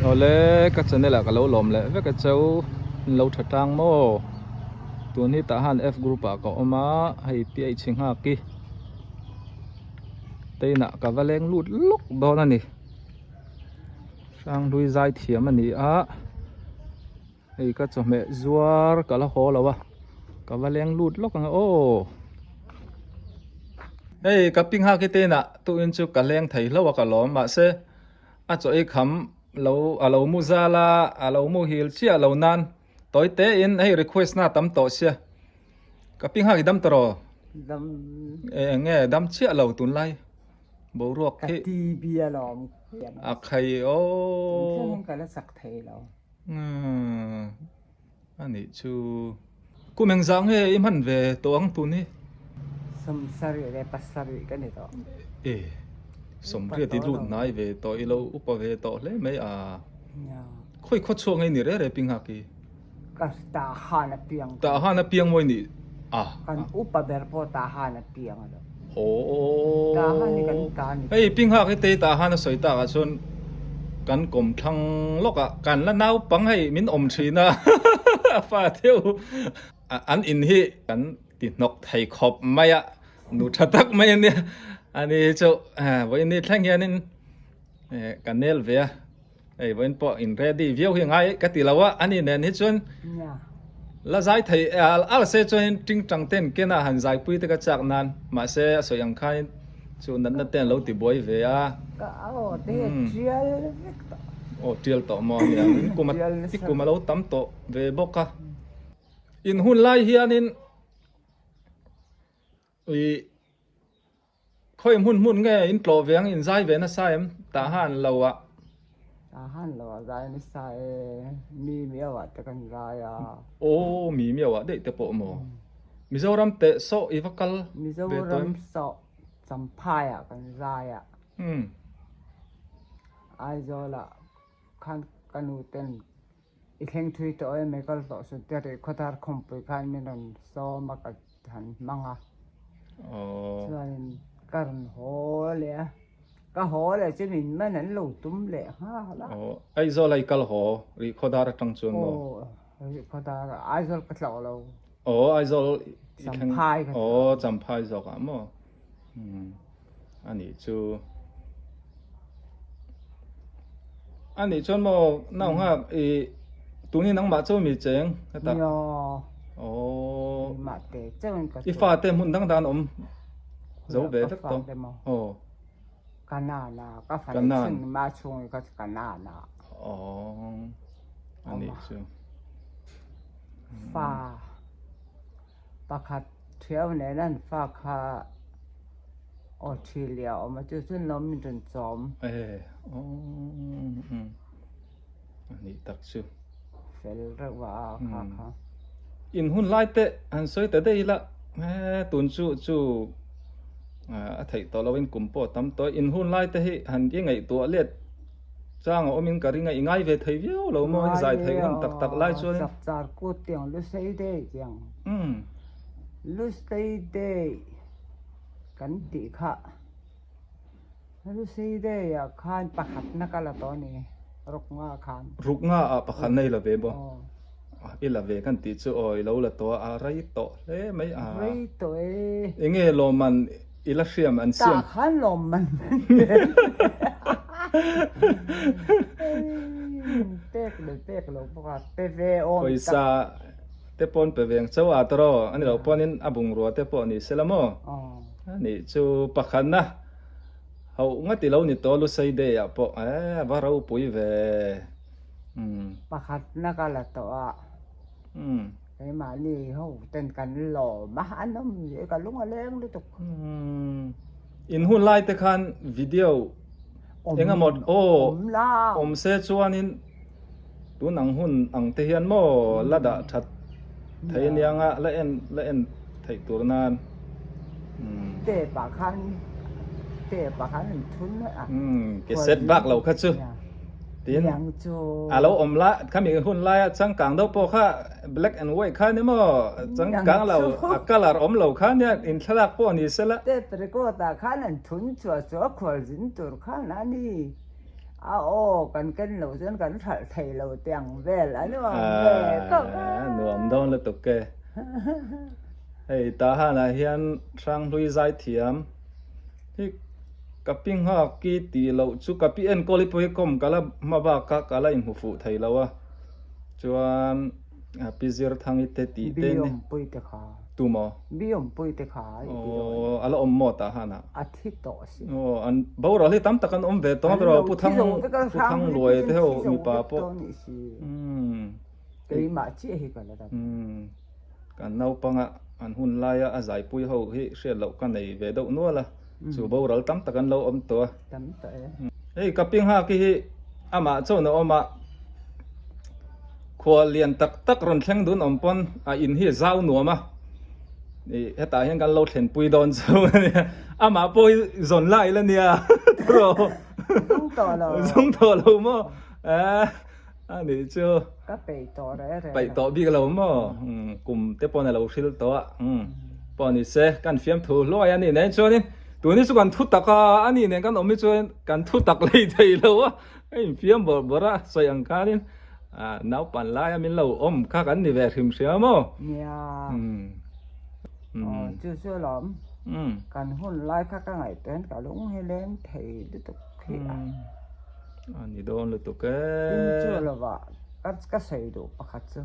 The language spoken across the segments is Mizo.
Awle ka channel ah ka lo lawm leh vek a cheu in lo tha tang maw tun hi tah han F group ah ka awm a hei PH nghak i te inah ka va leng lut lawk dawn a ni Hranghlui zai thiam a ni a. Hei ka chawhmeh zuar ka la haw lo a ka va leng lut lawk ang aw hei ka pi nghak hi te inah tuin chu ka leng thei hlauh a ka lawm mahse a chaw ei kham lo a lo mu zal a a lo mu hil chiah lo nan tawi te in hei request na tam tawh sia ka pi nghak i dam tawh rawh dam eng nge dam chiah lo tunlai. Boruak Ka hi TB a lawm a khai aw. Thleng ka la chak thei lo. Umm a nih chu. Kum engzah nge i hman ve tawh ang tun hi? 70 leh 7 ka ni tawh. E 80 i lut hnai ve tawh i lo upa ve tawh hle mai a. Khawi khaw chhuak nge i ni reh reh pi nghak i? Ka Tahan a piang. Tahan a piang mawi nih a. Kan upa ber pawh Tahan a piang a lo. Aww. Tahan hi kan ta ni. Hei pi nghak hi tei Tahan a sawi tak ah chuan kan kawm thlang lawk ah kan la naupang hei min awm thin a a fa theuh an in hi kan ti hnawk thei khawp mai a nu tha tak mai a nia ani chu vawiin ni thleng hianin ka nel ve a. Hei vawiin pawh in ready viau hi ngai ka ti lo a, ani nen hi chuan la zai thei al se chuan tingtang ten ken a han zai pui te ka chak nan mahse a sawi ang khan chu natna te an lo ti buai ve a. Ka aw te hi a tial vek tawh. Aw tial tawh maw ania in kum a i kum a lo tam tawh ve bawk a. In hun lai hianin i Khawi hmun hmun nge in tlawh ve ang in zai ve nasa em? Tah han lo ah. Tah han lo ah zai nasa e, mi miau ah te kan zai a. Aw mi miau ah daih te pawh maw? Mizoram teh sawh i va kal ve tawh em? Mizoram sawh Champhai ah kan zai a. Umm. Aizawl ah khan ka nu ten i thleng thui tawh em i kal tawh suh te rih khawthar khawmpui khan min rawn sawm a ka han hmang a chuanin ka rawn haw leh a ka haw leh chu min man an lo tum leh nghal a. Aw Aizawl a i kal haw rih khawdar atang chuan maw? Aw rih khawdar Aizawl ka tlawh lo. Aw Aizawl i thleng Champhai ka tlawh. Aw Champhai zawk ah maw umm anih chu. A nih chuan maw nau nghak i tuni nangmah chu mi cheng hetah aww i fate hmun dang dang an awm zo ve vek tawh aw kanan aww a nih chu fa pakhat thiau nen an fa kha Aw thi leh a awm a chu chuan lo min rawn chawm. E aww a nih tak chu. Fel reuh a a kha kha. In hun lai te han sawi ta daih ila he tun chu chu a theih tawh lo in kum pawh a tam tawh in hun lai te hi han i ngaihtuah let chang a awm in ka ring a i ngai ve thei viau lo maw in zai theih hun tak tak lai chuan. Chapchar kut tiang lusei daih tiang. Lusei daih. Kan tih kha Lucy Day ah khan pakhatna ka la tawh a ni, Ruknga khan. Ruknga ah pakhatna i la ve maw? I la ve kan tih chu aw i lo la tawh a, a rei tawh hle mai a. Rei tawh e. Enge lawmman i la hriam an siam? Tah khan lawmman pek leh pek lo bawk a, pe ve awm tak. Pawisa te pawn pe veng chauh a tawrh a ni loh pawnin a bungrua te pawh ni se la maw a nih chu pakhatna hauh ngati lo ni tawh Lusei Day ah pawh eh a va ropui ve umm. Pakhatna ka la tawh a umm. Keimahni ho ten kan lawm a an awm zui ka lung a leng lutuk. Umm in hun lai te khan video engemaw aw awm se chuanin. Tun ang hun ang te hian maw la dah that thei ania nga la en la en theih tur nan umm. Tape ah khan tape ah khan an thun a. Umm ke set bak lo kha chu tin a lo awm la khami hun laia changkang deuh pawh kha black and white kha ni maw changkang lo a colour awm lo kha nia in thlalak pawh ni sela. Tape record ah khan an thun chuah chuah khualzin tur khan a ni. A aw kan ken loh chuan kan hralh thei lo te ang vel a nuam ve khawp a. Nuam dawn lutuk e. Hei Tahan ah hian Hranghlui zaithiam hi ka pi nghak i tih loh chu ka pi enkawl i pawh hi kawm ka la hma bak a ka la inhmu fuh thei lo a chuan Pi Zirthangi te tih te ni. Biawmpui te kha. Tu maw? Biawmpui te kha i ti dawn. Aw a la awm maw tah han ah? A thi tawh a si. Aw an boral hi tam tak an awm ve tawng a ber aw Pu Thang Pu Thang Luai te ho mipa pawh. Umm. Keimah chiah hi ka la dam. Umm. Kan naupanga an hun laia a zaipui ho hi hriat loh ka nei ve deuh nual a, chu boral tam tak an lo awm tawh a. Tam tawh e. Hei ka pi nghak hi amah chuan a awm a, khua lian tak tak rawn thleng dun awm pawn a in hi zau nuam a, ih hetah hian kan lo thlenpui dawn chu a nia, amah pawh hi zawn lai la nia tawh rawh. Zung tawh lo. Zung tawh lo maw? Eh. A nih chu. Ka peih tawh reh reh lo. Peih tawh bik lo maw? Kum te pawn a lo hril tawh a. Pawh ni se, kan fiamthu hluai a nih nen chuanin tun hi chu kan thu tak a, a nih nen kan awm hi chuan kan thu tak lei thei lo a, a infiam bawrh bawrh a, sawi ang khanin naupan laia min lo awm kha kan ni ve hrim hrim a maw? Nia. Aw chu chu alawm. Kan hun lai kha ka ngaihtuah hian ka lung hi leng thei lutuk hi a. A ni dawn lutuk e. Tin chu lova ka sawi duh pakhat chu.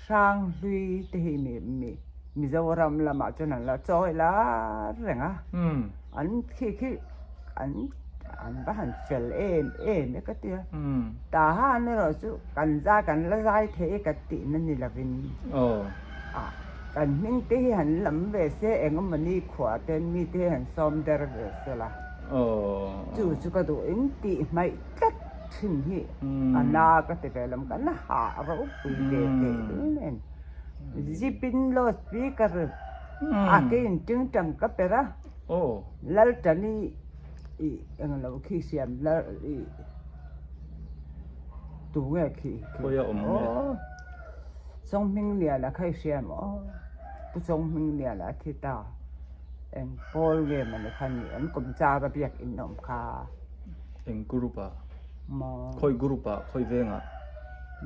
Hranghlui te hi mi mi Mizoram lamah chuan an la chawi lar reng a. An khi khi an an va han fel em em e ka ti a. Tahan erawh chu kan zai kan la zai thei e ka tihna ni lovin. Kan hming te hi han lam ve se eng emawni khuah ten mi te hi han sawm der ve se la. Chu chu ka duh in tih hmaih tlat thin hi a na ka ti ve lam kan hah ropui ve teh dul nen. Zip in low speaker a ke in ting tang ka per a. Laltani i englo khi siam lal i tu nge khi Khawi a awm nge? Chawnghming Liana kha i hria em aw? Pu Chawnghming Liana a thi ta. Eng pawl nge mawni kha ni an kum char a biak in awm kha. Eng group ah? Maw. Khawi group ah? Khawi veng ah?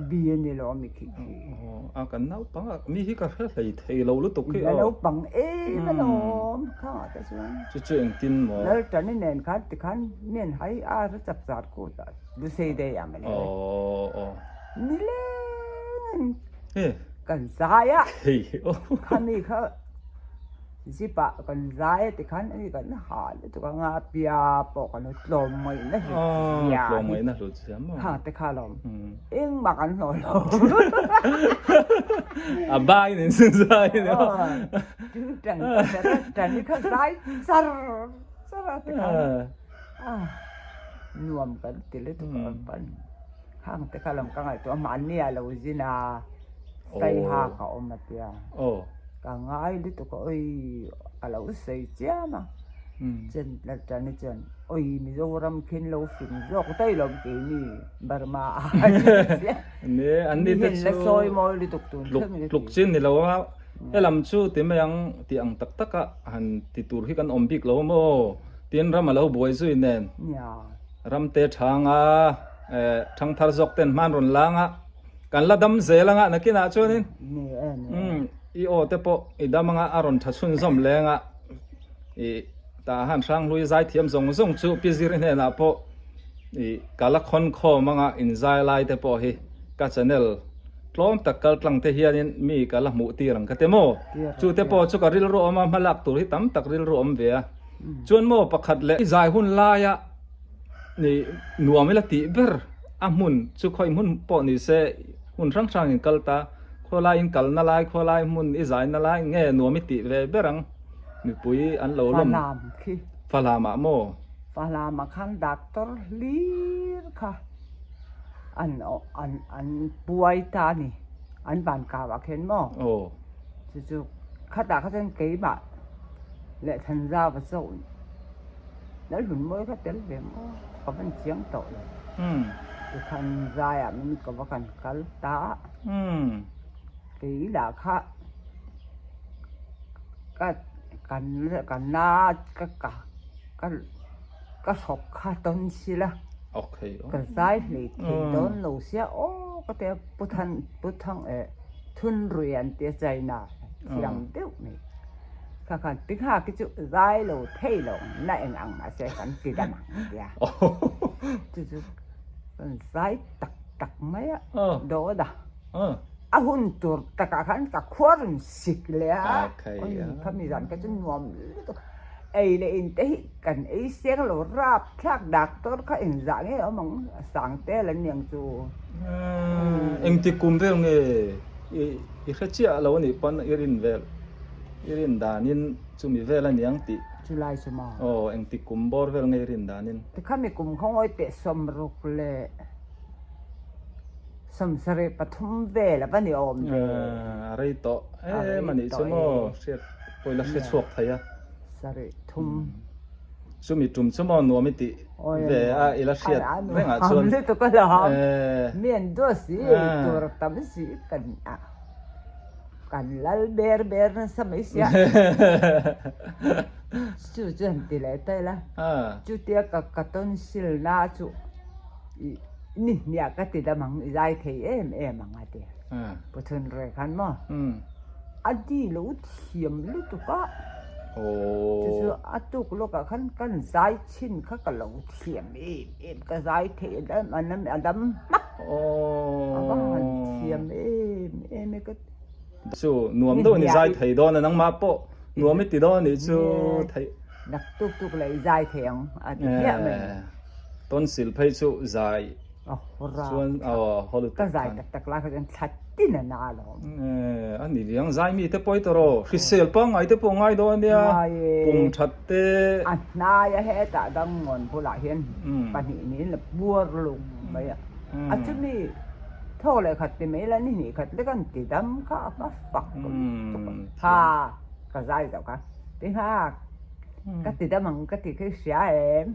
B a ni lo ami khi khi. Aw a kan naupang ah mi hi ka hre hlei thei lo lutuk khi aw. La naupang em alawm khang ah te chuan. Chu chu engtin maw? Laltani nen khan tikhan mian hai ar a chap zar kut ah Lusei day ah mawle. Aw aw. Nileng kan zai a khami kha zip ah kan zai a tikhan ani kan ha lutuk a nga pia pawh kan lo tlawm ngaihna hlut zia tlawm ngaihna hlut zia maw khang te kha lawm engmah kan hlawh lo a bai nen sin zai ni tan tan kha zai char char a tikhan nuam kan ti lutuk a pan. Khang te kha lam ka ngaihtuah a, mahni a lo zin a, Saiha ka awm a tia. Ka ngai lutuk a, oi ka lo sawi chiam a, chen Laltani chuan oi Mizoram khi an lo fing zawk daih lo keini Burma a Ni an ni te chu la sawi mawi lutuk tun thleng ni tluk chin ni lo a, helam chu ti mai ang ti ang tak tak a han ti tur hi kan awm bik lo maw tin ram a lo buai zui nen. Ramte thanga thangthar zawk ten hman rawn lang a, kan la dam zel anga nakinah chuanin i aw te pawh i dam anga a rawn tha chhunzawm leng a, i tah han Hranghlui zaithiam zawng zawng chu Pi Ziri hnenah pawh i ka la khawn khawm anga inzai lai te pawh hi ka channel tlawm tak kal tlang te hianin mi ka la hmuh tir ang ka ti maw? Chu te pawh chu ka rilru awm a, hmalak tur hi tam tak rilru awm ve a. Chuan maw pakhat leh i zai hun laia ni nuam ila tih ber a hmun chu khawi hmun pawh ni se hmun hrang hrang in kal ta khawlai in kalna lai khawlai hmun i zaina lai nge nuam i tih ve ber ang mipui an lo lawm Falam khi Falam ah maw? Falam ah khan doctor hlir kha an an an puai ta a ni an van kau ah khian maw? Aw. Chu chu khatah kha chuan keimah leh Thanzau va chauh Lalhlun mawi kha tel ve maw ka van chiang tawh lo. Tikhan zaiah min ko va kan kal ta a. Kei lah kha ka kan ka na ka ka ka. Ka hrawk kha tawn sila ka zai hlei thei dawn lo sia aw ka tia Pu Than Pu Thang eh Thun Rui an tia China thiam deuh mai kha khan Pi Nghaki chu zai lo thei lo na eng ang mahse kan ti dam ang tia chu chu kan zai tak tak mai a dawt a a hun tur takah khan ka khuar in sik leh a khami zan kha chu nuam lutuk. Ei leh in te hi kan ei seng lo rap thlak doctor kha engzah nge awm ang a sang tel an niang chu. Engti kum vel nge i hre chiah lo anih pawn i rin vel i rin danin chumi vel a niang tih. Chulai chu maw? Aw engti kum bawr vel nge i rin danin. Tikhami kum khawngawi teh 60 leh 73 vel a va ni awm ve. A rei tawh em anih chu maw hriat pawh ila hre chhuak thei a. Sarih thum. Chumi tum chu maw nuam i tih ve a ila hriat rengah chuan. Nuam lutuk a lo. Mi an duah si tur tam si kan kan lal ber ber nasa mai sia. Chu chu han ti leh ta ila. Chutia ka ka tonsil na chu i Ni hniah ka ti dam ang, i zai thei em em ang a ti. Pu Thunrui khan maw? A di lo thiam lutuk a. Chu chu a tuk lawkah khan kan zai chhin kha ka lo thiam em em, ka zai thei a dam a dam hmak. A va han thiam em em e ka ti. Chu nuam deuh a ni zai thei dawn a, nangmah pawh nuam i ti dawn a nih chu theih. Nak tuk tuk leh i zai thei ang a ti hmiah mai. Tonsil phei chu zai chuan aw haw lutuk Ka zai tak tak lai kha chuan thla tin a na alawm. A ni viang zai mi te pawh i tawrh aw, hrisel pangngai te pawh ngai dawn a nia, pum that te. A hnai a hetah dangngawn bulah hian pahnih niin la puar lung mai a, a chumi thaw leh khat ti mai la ni hnih khat lek an ti dam kha a ka fak lutuk a, ha ka zai zoh kha ti nghak. Ka ti dam ang ka ti khi hria em?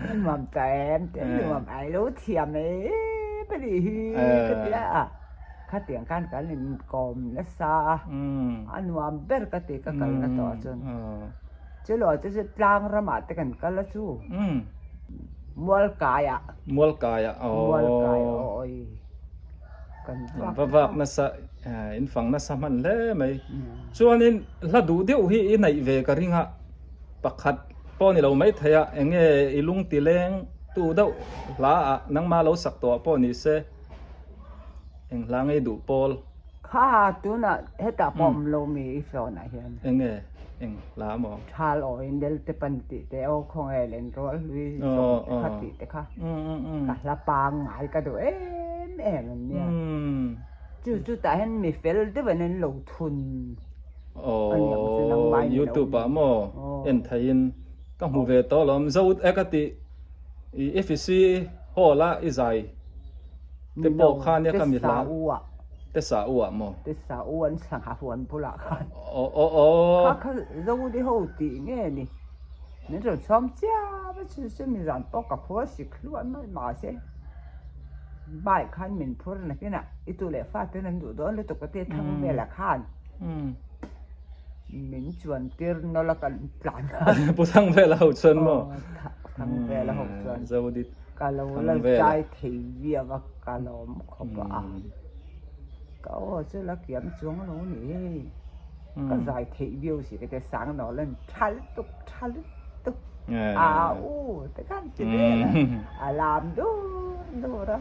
Ka nuam ta em? Ti nuam ai lo thiam em a nih hi ka ti a. Khatiang khan kan inkawm nasa a, a nuam ber ka ti ka kalna tawh chuan. Chulaw chu chu tlang ramah te kan kal a chu. Mualkaiah. Mualkaiah aw. Mualkai awi. Kan vak. Va vak nasa in fang nasa hman hle mai. Chuanin hla duh deuh hi i neih ve ka ring a, pakhat pawh ni lo mai thei a, eng nge i lung ti leng tu deuh hla ah nangma lo sak tawh ah pawh ni se, eng hla ngei duh pawl. Kha tunah hetah pawh awm lo mi i phone ah hian. Eng nge eng hla maw? Thal aw in del te pan tih te aw khawnge len rual hlui zawng te kha tih te kha ka hla pangngai ka duh em em an nia. Chu chu tah hian mi fel deuh in an lo thun a niang chu nangmah in Aw youtube ah maw en thei in ka hmu ve tawh alawm zo e ka tih i FEC hall a i zai te pawh kha nia ka mi hla te sa u ah maw te sa u an sangha huan bulah khan aw aw aw kha kha zo di ho tih nge ni min rawn sawm chiam a chu chu mi zan pawh ka khua sik hluah mai mahse Bike khan min phur nakinah i tu leh fa ten an duh dawn lutuk a tia thang velah khan min chuan tir nawlh a kan tlan a. Pu thang vela ho chuan maw? Thang vela ho chuan ka lo la zai thei viau a ka lawm khawp a. Ka aw chu la kiam chuang lo ni hei ka zai theih viau si ka tia sang nawlh an tha lutuk tha lutuk. tuk a u te khan ti vel a a lam dur dur a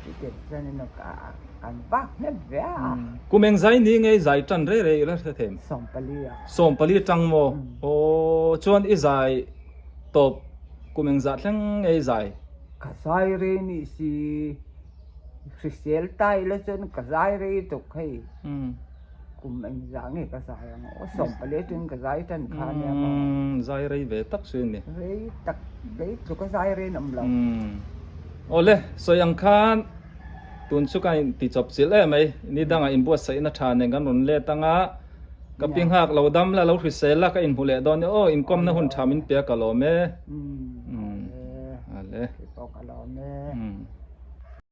chuti chuan in kan vak hnem ve a. Kum eng zai ni nge i zai tan rei rei ila hre them? 14 a. 14 tang maw? Aw chuan i zai tawp kum eng zah thleng nge i zai? Ka zai rei nih si hrisel ta ila chuan ka zai rei tuk hei. Kum engzah nge ka zai ang aw? 14 atangin ka zai tan kha ania maw? Umm zai rei ve tak chu ni. Rei tak, rei tluk a zai rei an awm lo. Umm awle sawi ang khan tun chu ka in ti chawp chilh em mai, ni dangah inbuatsaihna tha nen kan rawn let anga ka pi nghak lo dam la lo hrisel la ka inhmu leh dawn nia aw inkawmna hun tha min pe a ka lawm e. Umm awle. Kei pawh ka lawm e. Umm.